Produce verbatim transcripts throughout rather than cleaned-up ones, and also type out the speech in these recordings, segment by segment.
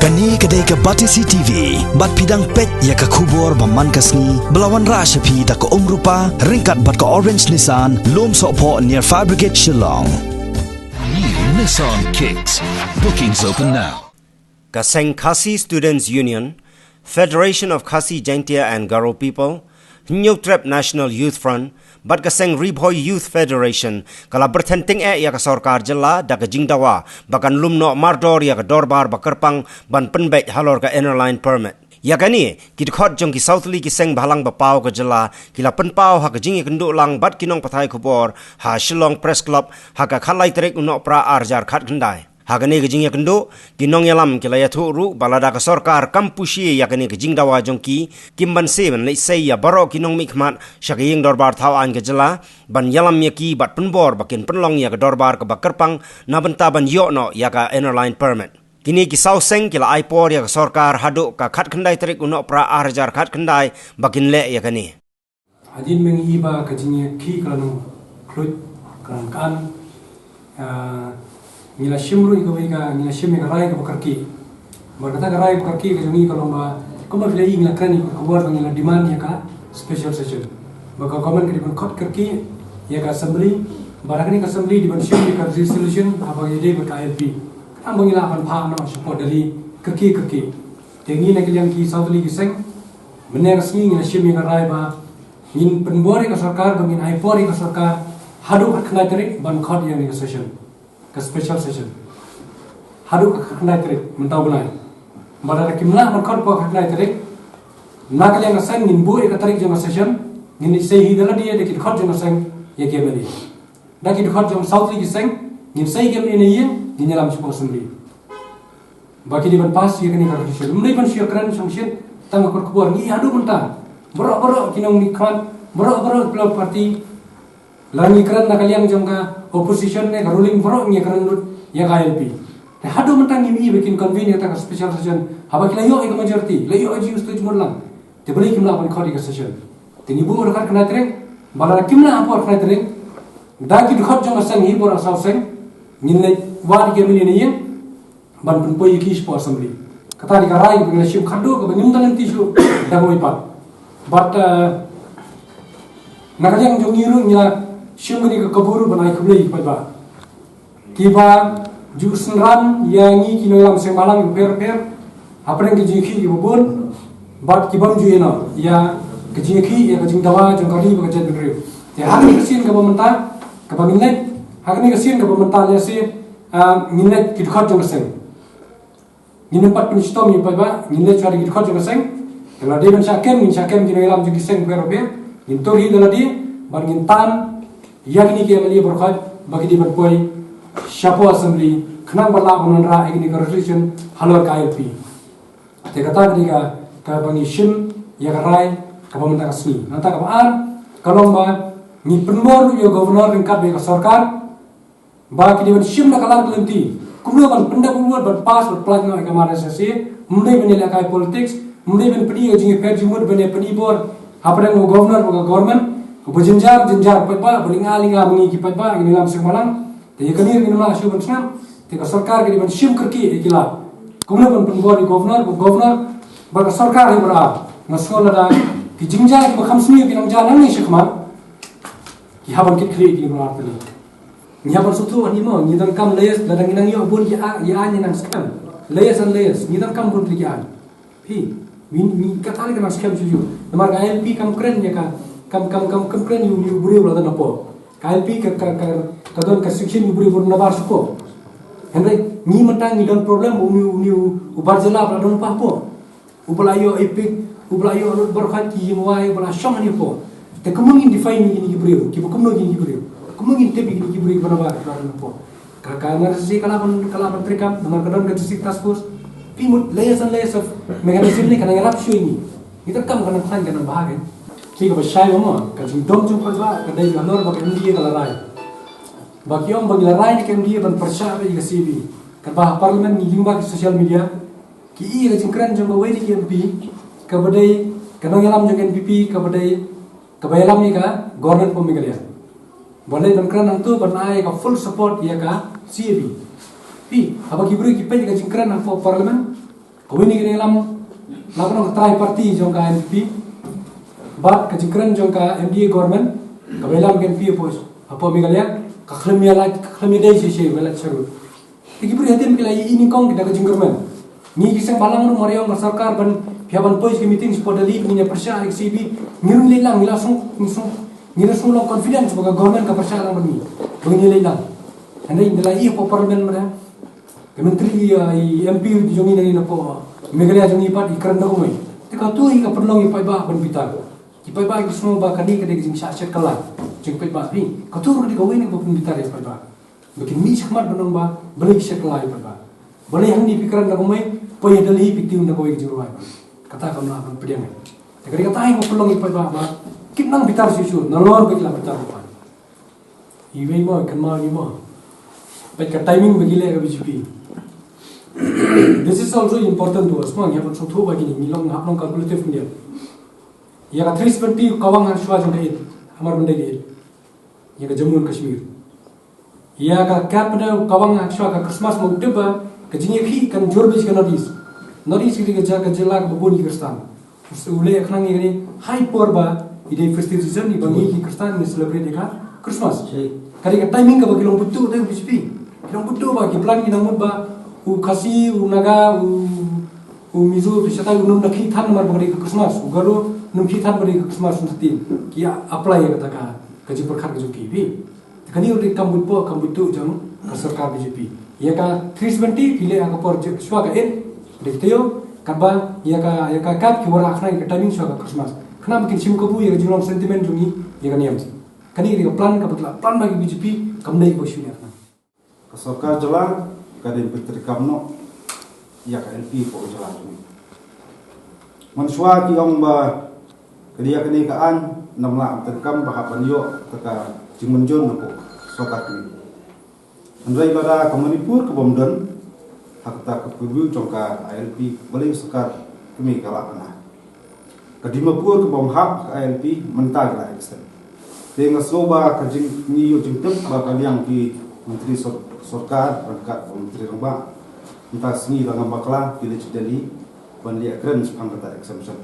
Kane ka dei ka Batesi T V, bad phi dang peit ïa ka khubor ba man ka sngi, ba la wanrah sha phi da ka Umrupa, ryngkat bad ka Orange Nissan, Lum Sohphoh near Fire Brigade Shillong. New Nissan Kicks. Bookings open now. Ka seng Khasi Students Union, Federation of Khasi Jaintia and Garo People, Hynñiewtrep National Youth Front, bad ka seng Ri Bhoi Youth Federation, ka la byrthen tyngeh ïa ka sorkar jylla da ka jingdawa ba kan lum noh mardor ïa ka dorbar ba kyrpang ban pynbeit halor ka Inner Line Permit. Ïa kane, ki dkhot jong ki saw tylli ki seng bhalang ba paw ka jylla, ki la pynpaw ha ka jingïakynduh lang bad ki nongpathai khubor ha Shillong Press Club ha ka khatlai tarik u Nohprah arhajar khatkhyndai. Ha kane ka jingïakynduh, ki nongïalam ki la ïathuh ruh ba lada ka sorkar kam pushi ïa kane ka jingdawa jong ki, kim banse ban leit sei ïa baroh ki nongmihkhmat sha ka ïing dorbar thaw aiñ ka jylla, ban ïalam ïa ki bad pynbor ba kin pynlong ïa ka dorbar kaba kyrpang na bynta ban ïoh noh ïa ka Inner Line Permit. Kine ki saw seng ki la ai por ïa ka sorkar haduh ka khatkhyndai tarik u Nohprah arhajar khatkhyndai ba kin leh ïa kane. Hadien ba ngi i ba ka jingïakhih ka la nang khluit, ka la nang kan, ah, ngi la shim ruh ïa kawei ka, ngi la shim ïa ka rai kaba kyrkieh. Bad kata ka rai kaba kyrkieh ka jong ngi ka long ba, kumba phi la i ngi la kren ïa ka khubor ba ngi la demand ïa ka special session. Ba ka government ka dei ban khot kyrkieh ïa ka assembly, bad ha kane ka assembly dei ban shim ïa ka resolution haba ïadei bad ka I L P. Khnang ba ngi lah ban phah noh shapoh Delhi kyrkieh kyrkieh. Te ngi na ka liang ki saw tylli ki seng, mynne ka sngi ngi la shim ïa ka rai ba ngin pynbor ïa ka sorkar, ba ngin ai por ïa ka sorkar haduh khatkhyndai tarik ban khot ïa kane ka session, ka special session. Haduh khatkhyndai tarik mynta u bnai. Bad lada kim lah ban khot hapoh khatkhyndai tarik, na ka liang ka seng ngin buh ïa ka tarik jong ka session, ngin ïa sei hi da lade da ki dkhot jong ka seng ïa ki M L A. Da ki dkhot jong saw tylli ki seng, ngin sei ïa ki M L A na ïing, ngin ïalam shapoh assembly. Ba ki dei ban pass ïa kane ka resolution. Ym dei ban shu ïakren shong shen tang ka kot khubor, ngi haduh mynta. Baroh baroh ki nongmihkhmat, baroh baroh ki political party. Lada ngi kren na ka liang jong ka opposition ne ka ruling, baroh ngi kren lut ïa ka I L P. Te haduh mynta ngim i ba kin convene ïa kata ka special session. Haba ki la ïoh ïa ka majority, la ïoh ïa ka jingïasyllok jingmut lang. Te balei kim lah ban khot ïa ka session. Te ngi buh ha khatkhyndai tarik, ba lada kim lah hapoh khatkhyndai tarik, da ki dkhot jong ka seng hi baroh saw seng, ngin leit wad ïa ki M L A na ïing, ban pynpoi ïa ki shapoh assembly. Kata dei ka rai ba ngi la shim khadduh kaba ngim don lynti shuh da kawei pat. Bad, eh, na ka liang jong ngi ruh ngi la shim kane ka kabu ruh ban ai khublei ïa ki paidbah kiba ju synran ïa ngi ki nongïalam seng bhalang bapher bapher hapdeng ka jingïakhih kiba bun, bad ki bym ju ïeh noh ïa ka jingïakhih, ïa ka jingdawa jong ka ri bad ka jaitbynriew. Te ha kane ka sien kaba mynta kaba ngin leit, ha kane ka sien kaba mynta lehse, ah, ngin leit ki dkhot jong ka seng. Ngin ym pat pynshitom ïa paidbah, ngin leit shuwa da ki dkhot jong ka seng. Te lada dei ban shah kem, ngin shah kem ki nongïalam jong ki seng bapher bapher. Ngin tur hi da lade bad ngin tan ïa kine ki M L A baroh khoit ba ki dei ban poi shapoh assembly khnang ba lah ban wanrah ïa kine ka resolution halor ka I L P. Te kata ka dei ka, kaba ngi shim ïa ka rai kaba mynta ka sngi. Nangta kaba ar ka long ba ngi pynbor ruh ïa u governor ryngkat bad ïa ka sorkar ba ki dei ban shim na ka lad ka lynti kumno ban pyndep u vote, ban pass, ban pynlait noh ïa ka mad S S A. Ym dei ban ïalehkai politics, ym dei ban pyni ïa ka jingïapher jingmut, ban ïa pyni bor hapdeng u governor bad ka government. Kaba jynjar jynjar paidbah, ba lynga lynga ma ngi ki paidbah, ngi nongïalam seng bhalang. Te ïa kane ruh ngim lah shuh ban sngap. Te ka sorkar ka dei ban shim kyrkieh ïa ki lad kumno ban pynbor ïa u governor, u governor bad ka sorkar hi baroh. Nga sngew lada ki jingjia kiba kham sniew ki nang jia nangne shakhmat, ki hap ban kit khlieh ïa ki baroh. Ngi hap ban sngewthuh hangne mo, ngi donkam layers, lada ngi nang ïoh bun ki a, ïa ngi nang skhem. Layers and layers, ngi donkam bun ki ïa. Phi, ngi, ngi kata lei ka nang skhem shuh shuh. Namar ka I L P kam kren ïa ka, kam, kam, kam, kam kren ïa u, ïa u briew lada na pdeng. Ka I L P ka, ka, ka, ka don ka section ïa u briew ba na bar shuh. Hynrei ngi mynta ngi don problem uni, uni u, u bar jylla ba la don pa hapoh. Uba la ïoh EPIC, uba la ïoh lut baroh khoit ki ïing wai, uba la shong hangne hapoh. Te kumno ngin define ïa kine ki briew, kiba kumno kine ki briew. Kumno ngin tip ïa kine ki briew kiba na bar, kiba na pdeng. Ka, ka, nga rasa ka lah ban, ka lah ban treikam, namar ka don ka district task force. Phi mut layers and layers of mechanism ne ka nang ïarap shuh ïa ngi. Ngi donkam ka nang khlaiñ, ka nang bha kein. Te kaba shai mo, ka jingdon jong ka ba, ka dei halor ba ka M D A ka la rai. Ba ki ong ba ngi la rai na ka M D A ban pyrshah ïa ka C A B. Kaba ha parliament ngi lyngba ki social media. Ki i ka jingkren jong kawei na ki M P, kaba dei ka nongïalam jong N P P, kaba dei, kaba ïalam ïa ka government of Meghalaya. Ba leit ban kren hangto ban ai ka full support ïa ka C A B. Phi, haba ki briew ki peit ïa ka jingkren hapoh parliament, Kawei na ki nongïalam, la ka nong ka tri-party jong ka N P P bad ka jingkren jong ka M D A government, kaba ïalam ka N P P hapoh, hapoh Meghalaya, ka khlem ïalait, ka khlem ïadei shisha, ïalait shisha. Te ki briew hadien ki la ïohi nyngkong ki da ka jingkyrmen. Ngi ki seng bhalang ruh mariang ka sorkar ban, phi hap ban poi sha ki meeting shapoh Delhi, ngin ïa pyrshah ïa ka C B, ngi ruh ngi leit lang, ngi la sngew, ngi sngew, ngi la sngew long confidence ba ka government ka pyrshah lang bad ngi, ba ngin ïa leit lang. Hynrei ngi la ïohi hapoh parliament mynta, ka myntri, uh, i M P jong ngi na, na hapoh Meghalaya jong ngi pat i kren da kumne. Te kato hi ka pynlong ïa paidbah ban bitar. Ki paidbah ki sngew ba kane ka dei ka jingshah shet kylla jong ki paidbah, phi. Kato ruh dei kawei na kaba pynbitar ïa ki paidbah. Ba ki mih shakhmat ban ong ba balei ki shet kylla ïa ki paidbah. Balei hangne phi kren da kumne, poi ha Delhi phi tip da kawei ka jingrwai ba kata kam lah ban pdiang. Te ka dei kata hi kaba pynlong ïa ki paidbah ba kim nang bitar shuh shuh, nalor ba ki la bitar ba. Iwei mo, kan mo, iwei mo. Peit ka timing ba ki leh ka B J P. This is also important to us. Mo, ngi hap ban sngewthuh ba kine, ngi long, hap long calculative India. Ïa ka three seventy kawang ha shuwa jong ka Eid, hamar ban dei ka Eid. Ïa ka Jammu and Kashmir. Ïa ka capital kawang ha shuwa ka Christmas, mo, u tip ba ka jingïakhih kan jur beit sha ka North East. North East ka dei ka jylla, ka jylla kaba bun ki Khristan. U leh khnang ïa kane ha i por ba i dei festive season, iba ngi ki Khristan ngi celebrate ïa ka Christmas. Ka dei ka timing kaba ki long butduh da ka B J P. Ki long butduh ba ki plan ki nang mut ba u Khasi, u Naga, u, u Mizo, u shatai, u nym da khih than namar ba ka dei ka Christmas. U Garo u nym khih than ba dei ka Christmas, u nym khih than. Ki ïa apply ïa kata ka, ka jingpyrkhat ka jong ki, phi. Te kane ruh dei kam butduh, kam butduh jong ka sorkar B J P. Ïa ka three seventy ki leh ha ka por shuwa ka Eid, dei taïew, katba ïa ka, ïa ka kap ki wanrah khnang ïa ka timing shuwa ka Christmas. Khnang ba kin shim kabu ïa ka jinglong sentiment jong ngi ïa ka niam. Kane dei ka plan kaba ki la plan bha ki B J P, kam dei kaba shu ïa khnang. Ka sorkar jylla ka dei ban pyntreikam noh ïa ka L P hapoh ka jylla jong ngi. Mynshuwa ki ong ba ka dei ïa kane ka aiñ, ym lah ban treikam ba hap ban ïoh kata ka jingmynjur na ka sorkar jong ngi. Hynrei lada ka Manipur ka bym don ha kata ka purview jong ka I L P, balei ka sorkar kmie ka lah ban ai? Ka Dimapur ka bym hap ha ka I L P, mynta ka la extend. Te nga sngew ba ka jing, ngi ïoh jingtip ba ka liang ki myntri sor-, sorkar ryngkat bad myntri rangbah, mynta ka sngi la ngam bakla ki leit sha Delhi ban leit kren shaphang kata exemption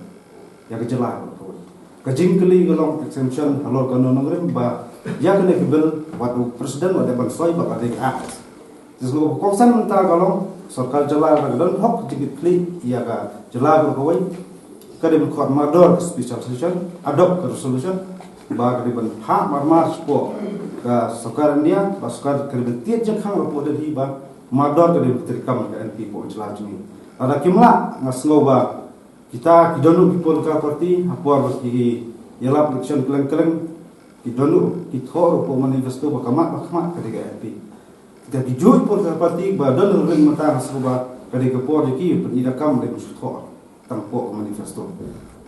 ïa ka jylla baroh kawei. Ka jingkylli ka long exemption halor kano nongrim, ba ïa kane ka bill wat u president wat dei ban soi ba ka dei ka act. Te sngewbha, ka kongsan mynta ka long sorkar jylla ka don hok jingkitkhlieh ïa ka jylla baroh kawei. Ka dei ban khot mardor ka special session, adopt ka resolution ba ka dei ban phah marmar shapoh ka sorkar India, ba sorkar ka dei ban tied jingkhang hapoh Delhi ba mardor ka dei ban treikam ka L P hapoh jylla jong ngi. Lada kim lah, nga sngew ba kita ki don ruh ki political party, ha por ba ki ïalap election kylleng kylleng, ki don ruh ki thoh ruh hapoh manifesto ba khmat ba khmat ka dei ka L P. Kita ki juh ki political party ba don ruh ring mynta, nga sngew ba ka dei ka por jong ki ban ïa da kam, dei ban shu thoh tang hapoh ka manifesto.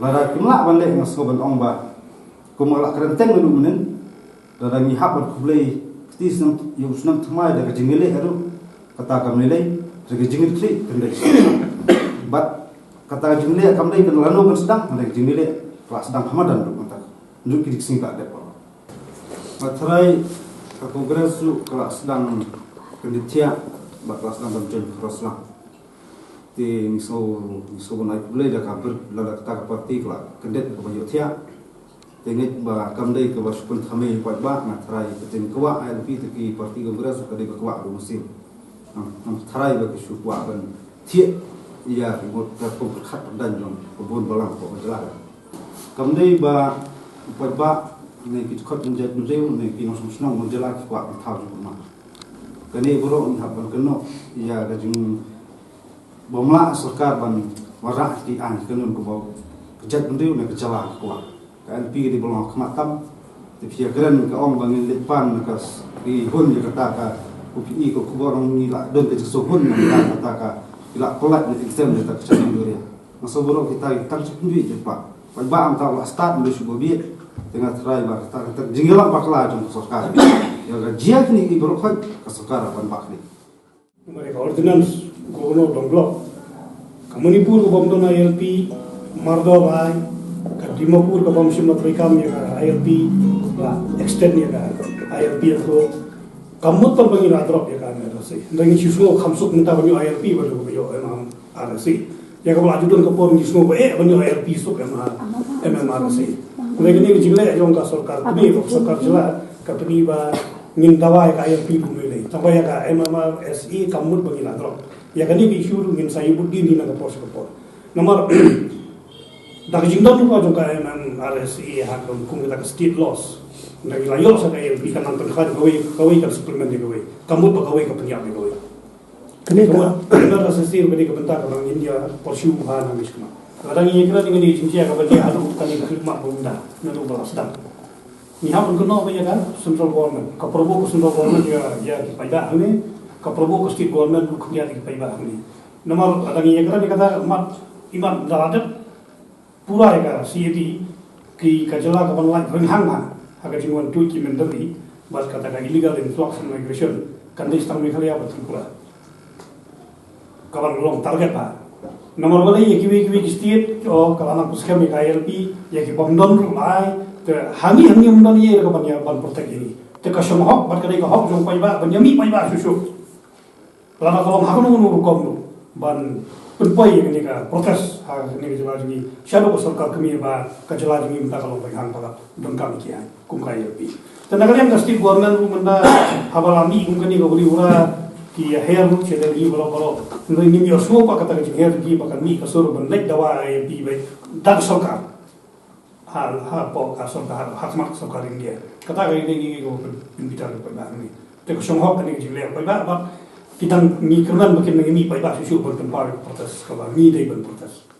Lada kim lah ban leh, nga sngew ban ong ba kum nga la kren teng mynnin, lada ngi hap ban khublei kti snem, ïa u snem thymmai da ka jingïaleh ruh, kata kam lei lei, da ka jingkitkhlieh kan dei. Bad kata ka jingleh kam dei kan lano kan sdang, da ka jingleh ka la sdang ha madan ruh mynta. Njuk ki dik sngi ka dep. Nga tharai ka Congress ruh ka la sdang kyndit thiah, bad ka la sdang ban join cross lang. Te ngi sngew, ngi sngew ban ai khublei da ka ber, lada kata ka party ka la kyndit kaba ïoh thiah. Te ngeit ba kam dei kaba shu pynthymmai paidbah, nga tharai ka jingkwah I L P te ki party Congress ka dei ka kwah ba mynsiem. Ngam, ngam tharai ba ki shu kwah ban thied ïa ki mut ka kum pyrkhat pyrdan jong ka bun balang ka jylla. Kam dei ba paidbah ne ki dkhot jait bynriew ne ki nongshong shnong jong jylla ki kwah ban thaw jingmut. Kane baroh ngi hap ban kynnoh ïa ka jing bym lah sorkar ban wanrah ki aiñ ki kainun kaba ka jaitbynriew ne ka jylla ka kwah. Ka L P ka dei ban long khmat tam. Te phi ïa kren ka ong ba ngin leit pan na ka s-, ki hun ïa kata ka, U P E ka khubor ong ngi la don ka jingsngewhun na kata ka, ki la pyllait na exam na kata ka channel area. Nga sngew baroh kita ki tang sha pynbiej jingpah. Paidbah mynta la start mynta shu ba biej. Te nga tharai ba kata ka jingïalam bakla jong ka sorkar, ïa ka jia kine ki baroh khoit ka sorkar ban bakla. Namar ka ordinance governor dong block. Ka Manipur ka bym don I L P, mardor ba ai. Ka Dimapur ka bym shim la treikam ïa ka I L P, la extend ïa ka I L P ïa ko. Ka mut tang ba ngi la drop ïa ka M R S A. Hynrei ngi shu sngew kham suk mynta ba ngi I L P ba dei ba ïoh M R S A. Ïa kaba la ju don ka por ngi sngew ba eh ban ïoh ILP suk M R, MMRSA. Hynrei kane ka jingleh jong ka sorkar kmie, ka sorkar jylla, ka pyni ba ngin dawa ïa ka ILP kumne lei. Tangba ïa ka MMRSA kam mut ba ngin la drop. Ïa kane ka issue ruh ngin sa ïa bud dien hi na ka por sha ka por. Namar da ka jingdon ruh ka jong ka MMRSA ha ka kum kata ka state laws. Ngi la ïoh sa ka ILP kan nang pynkhlaiñ kawei, kawei kan supplement ïa kawei. Kam mut ba kawei ka pynïap ïa kawei. Kane ka Kane ka sisir, kane ka bynta kaba India pursue ha na ngi shkma. Lada ngi kren ngi jingjia kaba ïa haduh kane ka khmat ba unda na du ba la sdang. Ngi hap ban kynnoh ba ïa ka central government, ka pyrshah ka central government ïa, ïa ki paidbah hangne, ka pyrshah ka state government ruh khyndiat ïa ki paidbah hangne. Namar lada ngi kren ïa kata mat imat da la dep pura ïa ka CAT, ki ka jylla kaban lait rynghang ha, ha ka jingwan tuid ki mynder ri, bad kata ka illegal influx and migration, kan dei tang Meghalaya bad Tripura. Kaban long target ha. Namar balei ïa kiwei kiwei ki state, oh, ka la nang pynskhem ïa ka ILP, ïa ki bym don ruh lai, te hangne hangne ym don ïa kaban ïa ban protect ïa ngi. Te ka shong hok, bad ka dei ka hok jong paidbah, ban ïa mih paidbah shuh shuh. Lada ka long ha kano kano rukom ruh ban pynpoi ïa kane ka protest ha kane ka jylla jong ngi. Shaduh ka sorkar kmie ba ka jylla jong ngi mynta ka long beit hang ba ka donkam ki ai kum ka ILP. Te na ka liang ka state government ruh mynta haba la mih kum kane ka wari wara ki ïa her ruh sha Delhi baroh baroh. Hynrei ngim ïohsngew ba kata ka jingher jong ki ba kan mih ka sur ban leit dawa ILP beit da ka sorkar. Ha, hapoh ka sorkar, ha khmat ka sorkar India. Kata ka dei ngi ko pynbitar ko ba ngi. Te ka shong hok kane ka jingleh paidbah, ba ki dang ngi kyrmen ba kin ngi paidbah shuh shuh ban pynpaw protest kaba ngi dei ban protest.